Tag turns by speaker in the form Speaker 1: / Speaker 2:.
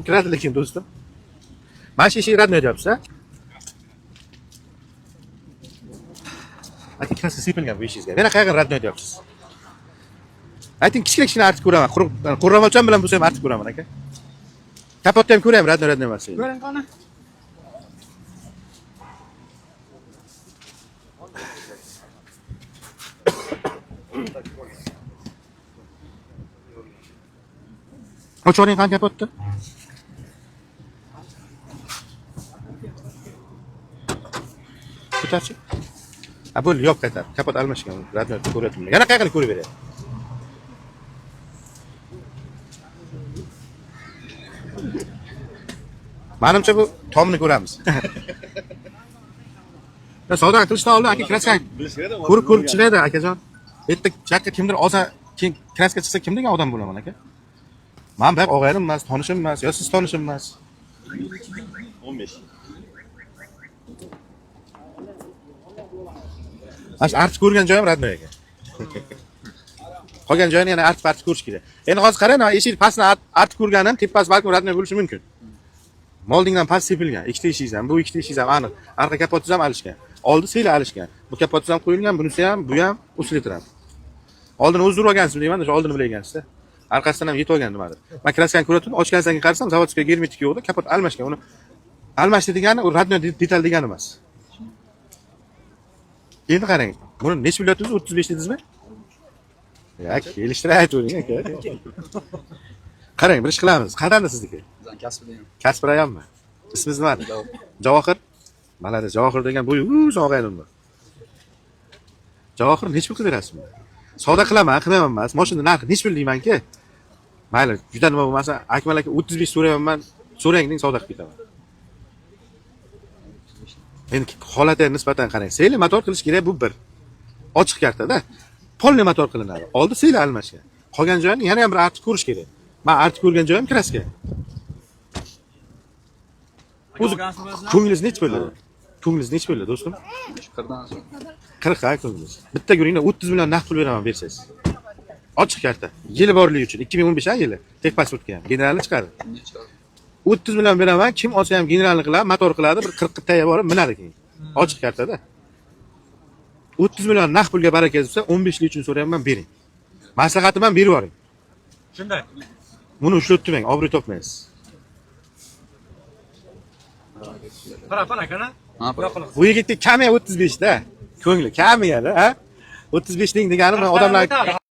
Speaker 1: Kiradi lekin do'stim. Mana shu eshik родной deyapsiz, a? Aka, kraska sepilgan bu eshigingizga. Yana qayerga родной deyapsiz? Ayting, kichkina kichkina artib ko'raman. Quruq qo'rg'amolcham bilan bo'lsa ham artib ko'raman, aka. Kapotni ham ko'raymi, родной родной emas.
Speaker 2: Ko'ring qani.
Speaker 1: Ochoring qani kapotni? Ko'tarchi. Ha, bo'ldi, yop qaytar. Kapot almashgan. Родной ko'ryapman. Yana qayerni ko'rib beray? Manimcha bu tomni ko'ramiz. Ya savdo qilishdan oldin aka kraska ko'rib ko'rib chiqadi akajon. Bu yerda chaqqa kimdir olsa, keyin kraska chiqsa kim degan odam bo'laman aka? Man bu og'aynim emas, tanishim emas, yo siz tanishim emas.
Speaker 3: 15.
Speaker 1: Mana shu artib ko'rgan joyim родной ekan. Qolgan joyini yana artib artib ko'rish kerak. Endi hozir qarang, mana eshik pastini artib ko'rganim, tepasi balkim родной bo'lishi mumkin. Moldingdan past sepilgan. Ikkita eshigingiz ham, bu ikkita eshigingiz ham aniq. Arqa kapotingiz ham alishgan. Oldi seli alishgan. Bu kapotingiz ham qo'yilgan, bunisi ham, bu ham usilib turadi. Oldini o'zi urib olgansiz deyman, o'sha oldini bilagansizda. Orqasidan ham yetib olgan nimadir. Men kraskani ko'rib turib, ochgan sanga qarasam, заводской germetik yo'qda, kapot almashgan. Uni almashdi degani u родной detal degani emas. Endi qarang, buni necha pul yotdingiz? 35 dedingizmi? Ya, kelishtirib aytavering aka. Qarang, bir ish qilamiz. Qayerdan sizniki?
Speaker 3: Bizani kasbida ham.
Speaker 1: Kasb rayonmi? Ismingiz nima? Javohir. Malada Javohir degan bu uzun og'aynim bor. Javohir necha pul qilib berasiz buni? Savdo qilaman, qilmayman emas. Mashina narxi necha pul deymanki? Mayli, juda nima bo'lmasa, Akmal aka 35 so'rayapman, so'rang deng savdo qilib ketaman. Endi holatga nisbatan qarang. Seli motor qilish kerak bu bir. Ochiq kartada. Polni motor qilinadi. Oldi seli almashgan. Qolgan joyini yana ham bir artib ko'rish kerak. Men artib ko'rgan joyim kraska. O'zi ko'nglingiz nechi bo'ldi? Ko'nglingiz nechi bo'ldi, do'stim?
Speaker 3: 40dan so'ng.
Speaker 1: 40 ha ko'nglingiz. Bitta guringda 30 million naqd pul beraman bersangiz. Ochiq karta. Yili borligi uchun 2015 ha yili. Tek pasportga ham generalni chiqardi.
Speaker 3: Necha?
Speaker 1: 30 million beraman, kim olsa ham generalni qiladi, motor qiladi, bir 40 taga borib minadi keyin. Ochiq kartada. 30 million naqd pulga baraka desa, 15 lik uchun so'rayapman, bering. Maslahatim ham berib yuboring.
Speaker 2: Shunday.
Speaker 1: Buni ushlab turmang, obro' topmaysiz.
Speaker 2: Para akana.
Speaker 3: Ha, para.
Speaker 1: Bu yigitga kami 35 da. Ko'ngli kami yana, ha? 35 ning degani odamlar